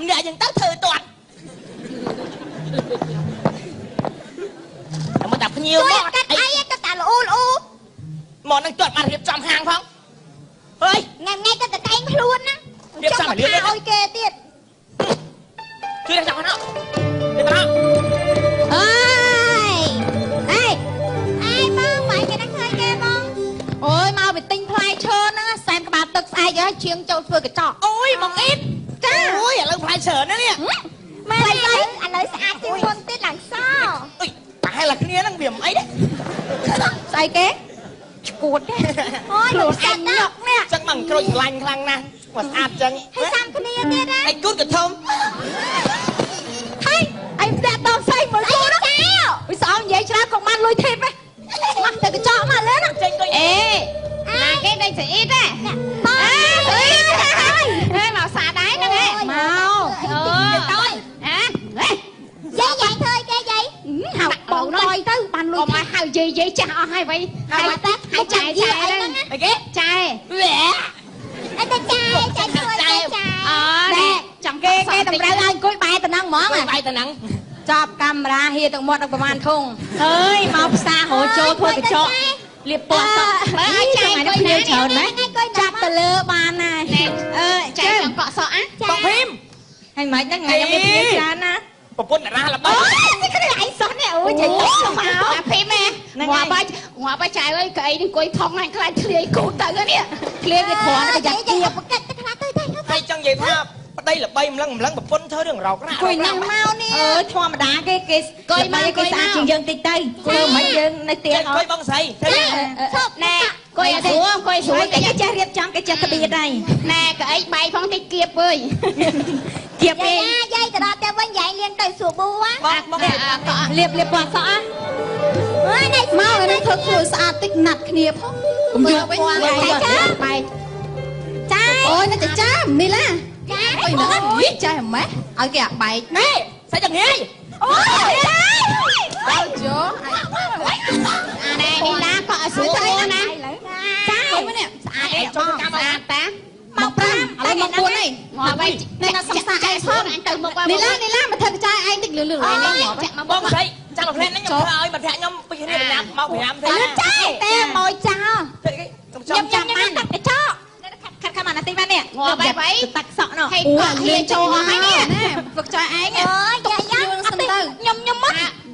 នាក់យ៉ាងទៅធ្វើទាត់តែមកតែភ្ញៀវមក កាត់អីទៅតាលូលូ មកនឹងទាត់បានរៀបចំហាងផងអើយ ថ្ងៃថ្ងៃទៅតែែងខ្លួនណា រៀបចំឲ្យលឿន ឲ្យគេទៀត ជួយរៀបចំហ្នឹងរៀបចំ អើយអេអេបងបាយគេដឹងឃើញគេបង អូយមកไปទិញផ្លែឈើហ្នឹងសែនក្បាលទឹកស្អែកហើយជាងចូលធ្វើកញ្ចក់ អូយបងអ៊ីត ចា អូយឥឡូវផ្លែច្រើនណាស់នេះ ម៉ែឥឡូវស្អាតជាងមុនទៀតឡើងស អុយប្រហែលតែគ្នាហ្នឹងវាមិនអីទេ ស្អីគេឈួតទេ អូយ ខ្លួនអញញក់នេះ ចឹងមកក្រូចស្រឡាញ់ខ្លាំងណាស់មកស្អាតចឹង ហើយសាំគ្នាទៀតណា ឯគូតកធំ ហើយអញផ្ទះតផ្សេងមើលគូណាវាស្អងនិយាយច្រើនកុំបានលុយធីបទេមកទៅកញ្ចក់មកលើណា ចេញដូច អេណាគេដូចស្អ៊ីតហ៎ បង ហេមកសាដែរហ្នឹងហ៎ មក អូយហ៎ យាយយាយធ្វើគេយាយ ហៅបងតយទៅបានលុយ កុំឲ្យហៅយាយយាយចាស់អស់ហើយវ៉ៃ ហៅតា ហៅចែចែហ្នឹង អីគេ ចែ អត់តែចែចែធ្វើគេចែ អូ តែ ចង់ គេគេតម្រូវឲ្យអង្គុយបែរតំណឹងហ្មង បាយតំណឹង ចាប់កាមេរ៉ាហៀទាំងមាត់ដល់ប្រហែលធុង អើយមកផ្សាររចូលធ្វើកញ្ចក់លៀបពណ៌សក់បើឲ្យចែអង្គុយណា ច្រើនណាស់ចាប់ទៅលើបានណា អឺចែចង់កក់សក់អា បងភីម ហើយមិនហ្នឹងថ្ងៃនេះមានភ្ញៀវច្រើនណា ប្រពន្ធតារាល្បី អូយគ្នាឯងសោះនេះអូយចេញទៅមក អាភីមងាប់ហើយងាប់ហើយចែអើយកៅអីនឹងអង្គុយផុងហ្នឹងខ្លាចធ្លាយគូទៅនេះ ធ្លាយវាគ្រាន់តែយ៉ាប់ គៀបកាត់ទៅខ្លះទៅទៅ ហើយចង់និយាយថាប្តីល្បីម្លឹងម្លឹងប្រពន្ធធ្វើរឿងរោករ៉ា អង្គុយហ្នឹងមកនេះអើយធម្មតាគេគេគេស្អាតជាងយើងតិចទៅធ្វើមិនយើងនៅផ្ទះ អង្គុយបងស្រីធ្វើ ឈប់ ណែអង្គុយឲ្យស្រួលអង្គុយស្រួល គេចេះរៀបចំគេចេះត្បៀតហើយ ណែកៅអីបាយផងតិចគៀបអើយ គៀបទេ យាយទៅដល់ផ្ទះវិញយាយលាងទៅស្រួលប៊ូ បងបង លៀបលៀបពណ៌សក់ អើយណែ មកនេះធ្វើខ្លួនស្អាតតិចណាត់គ្នាផងកុំយកវិញ បែក ចា អូយណាចាចាមីឡា ចា អូយណាចាហ្មេះឲ្យគេអាបែក ណែសាច់ចងាយ អូយចា ដល់ជោ អាណែមីឡាក៏ឲ្យស្រួលណា ចា គុំនេះ ស្អាតបងស្អាតតា មក5ឥឡូវមក4ហើយ ងាប់ហើយ នេះណាសង្សារឯងផង អញទៅមុខ នីឡានីឡាមកធ្វើកចាយឯងតិចលឿនលឿនឯងងាប់ ចាក់មក បងស្រីចាំប្រភេទនេះខ្ញុំធ្វើឲ្យមិត្តភក្តិខ្ញុំពីគ្នាប្រញាប់មក5ទេ ចាតែមកចោល ធ្វើគេខ្ញុំ ខ្ញុំចាំបានកាត់កញ្ចក់ខាត់ខាត់មកណាតិចបាននេះ ងាប់ហើយវ៉ៃ តាក់សក់នោះ ហើយកក់លៀនចូលអស់ហើយនេះ ធ្វើកចាយឯង អូយយាយ យល់សិនទៅ ខ្ញុំខ្ញុំមក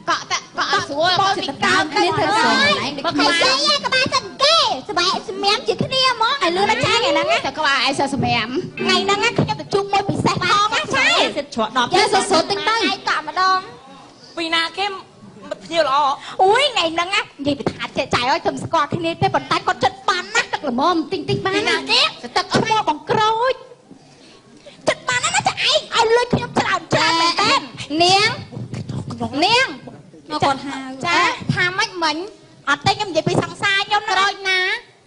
កក់តកក់អត់ស្រួលបើពី កើគ្នាធ្វើស្រួលឯង បើ ហើយ ក្បាល យាយក្បាលសិនគេស្បែកសម្រាមជាគ្នាហ្មង ឲ្យលឿនណាចាថ្ងៃហ្នឹង តែក្បាលឯងសសម្រាម ថ្ងៃហ្នឹងខ្ញុំទៅជួបមួយពិសេសផងណាចាសិតច្រក10 យកសុតតិចទៅ ហើយកក់ម្ដង ពីណាគេភ្ញៀវល្អ អូយថ្ងៃហ្នឹងណានិយាយពីថាចេះចាយឲ្យធ្វើស្គាល់គ្នាទេប៉ុន្តែគាត់ចិត្តបានណា ទឹកល្មមតិចតិចបាន ណាគេទឹកអត់មកបង្ក្រូចចិត្តបានណាចាឯងឲ្យលុយខ្ញុំច្រើនច្រើនមែនតើនាងនាង មកគាត់ហៅ ចាថាម៉េចមិញអត់ទេខ្ញុំនិយាយពីសង្សារខ្ញុំក្រូចណា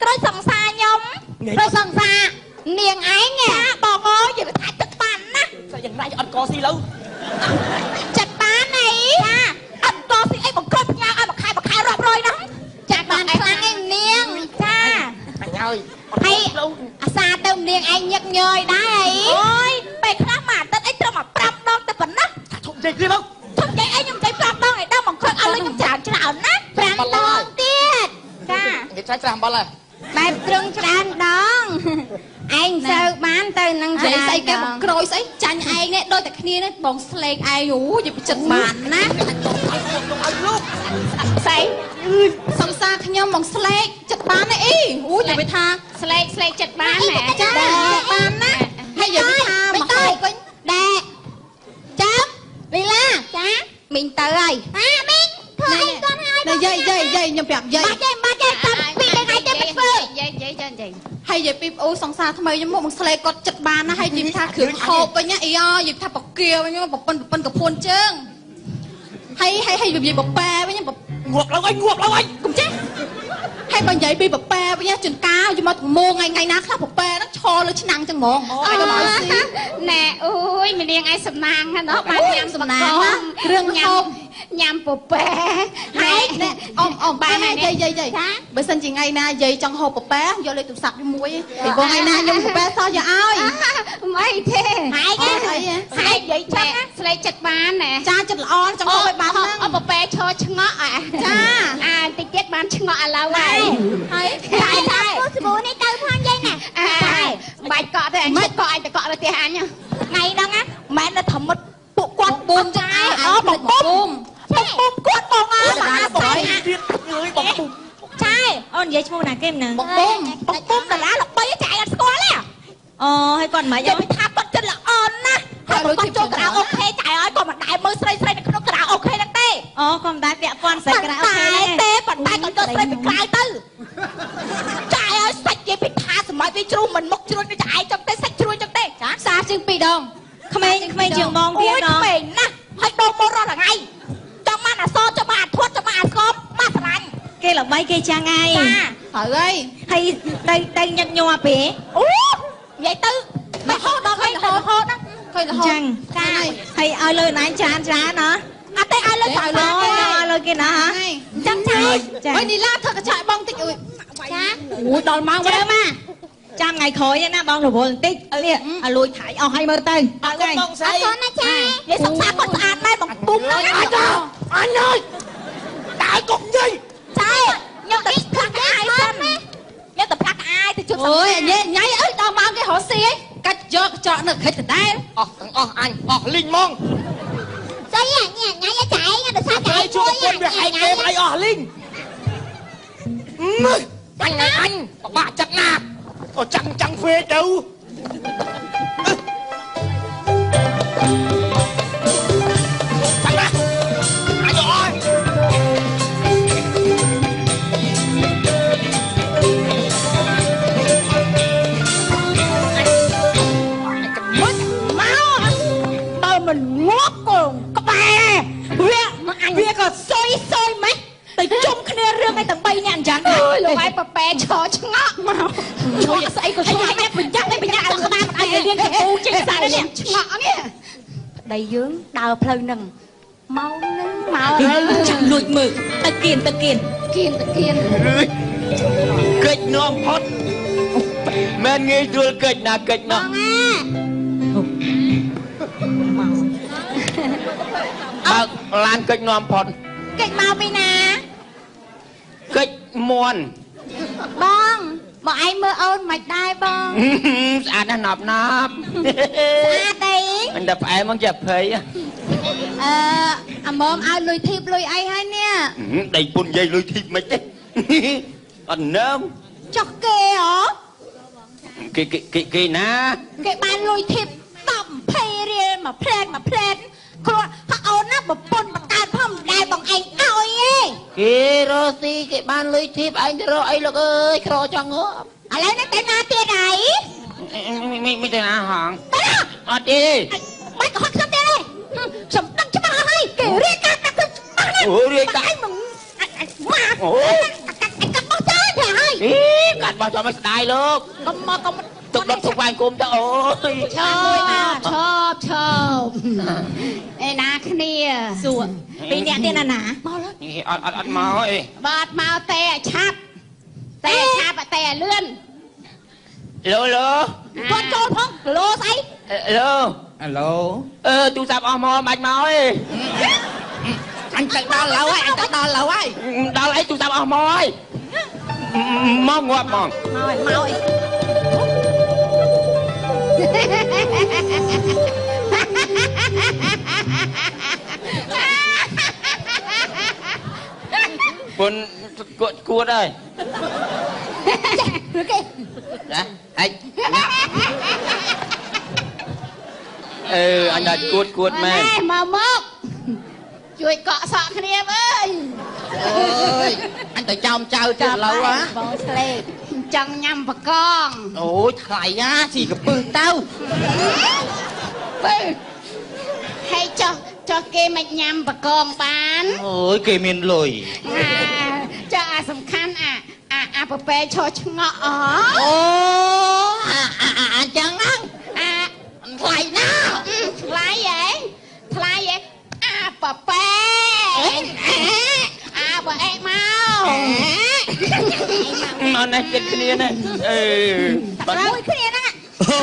ក្រូចសង្សារខ្ញុំក្រូចសង្សារនាងឯងចាបងអើយនិយាយថាចិត្តបានណា ស្អីយ៉ាងណាអត់កស៊ីលើ ចិត្តបានអីចាអត់កស៊ីអីបង្ក្រូចផ្ញើឲ្យមួយខែមួយខែរាប់រយណា ចាក់បានខ្លាំងឯងនាង ចា អញហើយ ហើយអាសាទៅនាងឯងញឹកញយដែរអីអូយពេលខ្លះមួយអាទិត្យអីត្រឹមតែ5ដងតែប៉ុណ្ណោះ ឈប់និយាយគ្នាមក ឈប់និយាយអីខ្ញុំនិយាយ5ដងឯងដល់បង្ក្រូចឲ្យលុយខ្ញុំច្រើនច្រើនណា 5ដងទៀត ចា និយាយច្រើនច្រាស់អំបិលហើយ បែបត្រឹងច្រើនដងឯងសូវបានទៅនឹង ស្អីស្អីគេបង្ក្រួយស្អីចាញ់ឯងនេះដូចតែគ្នានេះបងស្លេកឯងអូយចិត្តបានណា ឲ្យលោក ស្អី សង្សារខ្ញុំបងស្លេកចិត្តបានណាអីអូយនិយាយថា ស្លេកស្លេកចិត្តបានហ៎ ចាបានណាហើយនិយាយថាមកហូបវិញ ដែរចាំ លីឡា ចា មីងទៅហើយ អាមីងធ្វើអីគាត់ហើយ ណែយាយយាយយាយខ្ញុំប្រាប់យាយ បាច់ទេបាច់ទេតាមពីថ្ងៃទេមិនធ្វើ យាយយាយចាយាយ ហើយនិយាយពីអូសង្សារថ្មីខ្ញុំមកបងស្លេកគាត់ចិត្តបានណាហើយនិយាយថាគ្រឿងហូបវិញអីអនិយាយថាបកាវិញប្រពន្ធប្រពន្ធកពួនជើងហើយហើយហើយនិយាយបប៉ែវិញ ងាប់ឡើយងាប់ឡើយ កុំចេះហើយបើនិយាយពីបប៉ែវិញជួនកាលយកមកមួថ្ងៃថ្ងៃណាខ្លះបប៉ែហ្នឹងឈរលើឆ្នាំងចឹងហ្មងឲ្យកុំឲ្យស៊ី ណែអូយម្នាងឯងសំណាងណាស់បានញ៉ាំ សំណាងណាគ្រឿងហូប ញ៉ាំពពែ ហើយអ៊ំអ៊ំបានយាយយាយយាយបើសិនជាថ្ងៃណាយាយចង់ហូបពពែយកលេខទូរស័ព្ទខ្ញុំមួយពីព្រោះថ្ងៃណាខ្ញុំពពែសោះយកឲ្យ មិនទេ ហើយ អី ហើយ ចិត្តបានណា ចាចិត្តល្អចង់ហូបឲ្យបានហ្នឹង អូប៉ប៉ែឈរឆ្ងក់អា ចា អាតិចទៀតបានឆ្ងក់ឥឡូវហើយ ហើយ តែតែសាប៊ូនេះទៅផងយាយណា អាបាច់កក់ទេអញកក់អញទៅកក់នៅផ្ទះអញ ថ្ងៃហ្នឹងណាមិននៅធម្មតពួកគាត់ ប៊ូមចា អូបងពុំបងពុំគាត់បងអើមហាស្រី ទៀតអើយបងពុំ ចា អូននិយាយឈ្មោះណាគេមិនហ្នឹង បងពុំបងពុំដុល្លារល្បីចាឯងអត់ស្គាល់ទេ អូហើយគាត់មិន និយាយថាគាត់ចិត្តល្អណាស់ហើយគាត់ចូលការ៉ាអូខេចាឲ្យគាត់មិនដែលមើលស្រីស្រីនៅក្នុងការ៉ាអូខេហ្នឹងទេ អូគាត់មិនដែលពាក់ព័ន្ធស្រីការ៉ាអូខេ ទេប៉ុន្តែគាត់យកស្រីពីក្រៅទៅចាឲ្យសាច់និយាយពីថាសម័យវាជ្រុះមិនមុខជ្រុះដូចឯងចឹងទេសាច់ជ្រុះចឹងទេចា សាជាង2ដង ក្មេងក្មេងជាងបងទៀត ក្មេងណាស់ហើយដូរមករាល់ថ្ងៃចង់បានអសចង់បានអាធាត់ចង់បានអាស្គមមកស្រឡាញ់ គេល្បីគេចាំងហើយ ចា ហើយ ហើយទៅទៅញឹកញាប់ទេ អូនិយាយទៅរហូតដល់ឃើញរហូតណា ឃើញរហូត ចឹង ចា ហើយឲ្យលើណៃច្រើនច្រើនណា អត់ទេឲ្យលើ ឲ្យលើឲ្យលើគេណា ចឹងចា ចា អើយនីឡាធ្វើកញ្ចក់បងតិចអុយ ចា អូយដល់ម៉ោង ចាំមកចាំថ្ងៃក្រោយណាបងរវល់បន្តិចនេះឲ្យលួចថៃអស់ឲ្យមើលទៅ អរគុណបងស្រី អរគុណណាចានិយាយសង្សារគាត់ស្អាតដែរបងពុំណា អញអញអើយតើកុំនិយាយ ចាខ្ញុំទៅផ្លាស់អាយសិនខ្ញុំទៅផ្លាស់អាយទៅជួបសង្ អូយ សារ ញ៉ៃញ៉ៃអើយដល់ម៉ោងគេរកស៊ីឯងកាច់យកកញ្ចក់នៅខិតដដែល អស់ទាំងអស់អញអស់លីងហ្មង ស្អីញ៉ៃញ៉ៃចាឯងដោយសារចា ឯងជួបប្រពន្ធវាហែកគេប្តីអស់លីងមើលអញអញពិបាកចិត្តណាស់អូចាំងចាំងហ្វេទៅចាំណាអញអើយ បើមិនងាប់កងក្បែរវាវាក៏សុយសុយម៉េចទៅជុំគ្នារឿងឯទាំង3នាក់អញ្ចឹង អូយលោកឯងប៉ប៉ែឈរឆ្ងក់មក ឈរស្អីក៏ឈរតែប្រញាប់តែប្រញាប់សង្ក្តាមិនឲ្យរៀនកពូចេញសានេះ ឆ្ងក់នេះ ប្តីយើងដើរផ្លូវនឹងមកនឹងមក ចាំលួចមើលទៅគៀនទៅគៀន គៀនទៅគៀន កិច្ចនាំផុតមិនងាយស្រួលកិច្ចណាកិច្ចណោះបើកឡានកិច្ចនាំផុត កិច្ចមកពីណា កិច្ចមន់ បងមកឯងមើលអូនមិនដែរបង ស្អាតណាស់ណប់ណប់ ស្អាតអី មិនតែផ្អែមមកជាភ័យ អឺអាមុំឲ្យលុយធីបលុយអីហើយនេះ ដីពុនយាយលុយធីបមិនទេអត់នឹម ចុះគេហ៎ គេគេគេណា គេបានលុយធីប10 20រៀលមួយផ្លែនមួយផ្លែនខ្លួនថាអូនណាប្រពន្ធបង្កើតផងមិនដែលបងឯងឲ្យទេ គេរកស៊ីគេបានលុយធីបឯងទៅរកអីលោកអើយក្រចង់ងាប់ ឥឡូវនេះទៅណាទៀតហើយ មិនទៅណាហងអត់ទេ បាច់កុហកខ្ញុំទៀតទេខ្ញុំដឹងច្បាស់ហើយគេរៀបការដាក់ខ្ញុំច្បាស់ណាស់ អូរៀបការ ឯងមកមក អូ កាត់កាត់បោះចោលទៅហើយ អីកាត់បោះចោលមកស្ដាយលោក កុំមកកុំ ទុកដុតទុកវាយគុំទៅអូយ ឈប់ឈប់ឈប់ឯណាគ្នា សួរពីរអ្នកទៀតណាណា មកលើ នេះអត់អត់អត់មកអី បើអត់មកទេឲ្យឆាប់ទេឲ្យឆាប់ទេឲ្យលឿន ឡូឡូ គាត់ចូលផងឡូស្អី ឡូ អាឡូ អឺទូរស័ព្ទអស់មកមិនបាច់មកអី អញទៅដល់ឡូវហើយអញទៅដល់ឡូវហើយ ដល់អីទូរស័ព្ទអស់មកហើយមកងាប់ហ្មង មកឲ្យមកអី ពុនគួតគួតហើយ ឬគេ ណាអញអឺអញដល់គួតគួតមែន មកមកជួយកក់សក់គ្នាអើយ អើយអញទៅចោមចៅទៀតឡូវហ៎ បងស្លេក ចង់ញ៉ាំបកង អូយថ្លៃណាស៊ីកពឹសទៅ ពើហើយចុះចុះគេមិនញ៉ាំបកងបាន អូយគេមានលុយ អាចុះអាសំខាន់អាអាអាប្រពែឈរឆ្ងក់អ អូអាអាអញ្ចឹងហ្នឹង អា ថ្លៃណា ថ្លៃហ៎ថ្លៃហ៎អាប្រពែអាបើអេមក មកនេះចិត្តគ្នានេះអឺ មួយគ្នាហ្នឹង អូ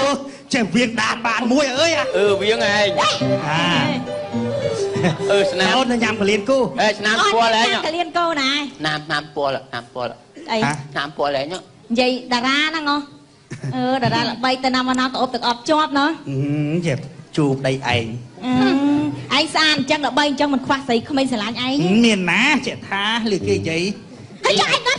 ចេះវៀងដានបានមួយអើយ អឺវៀងឯង អា អឺស្នាម អូនញ៉ាំកលៀនគូ អេស្នាមពលឯង កលៀនគោណា ណាមណាមពលណាមពល អី ណាមពលឯង និយាយតារាហ្នឹងហ៎អឺតារាល្បីទៅណាមកណាទៅអបទឹកអប់ជាប់ណោះ ចេះជួបដីឯង ឯងស្អាតអញ្ចឹងល្បីអញ្ចឹងមិនខ្វះស្រីក្មេងស្រឡាញ់ឯង មានណាចេះថាឬគេនិយាយ ហើយចុះឯងគាត់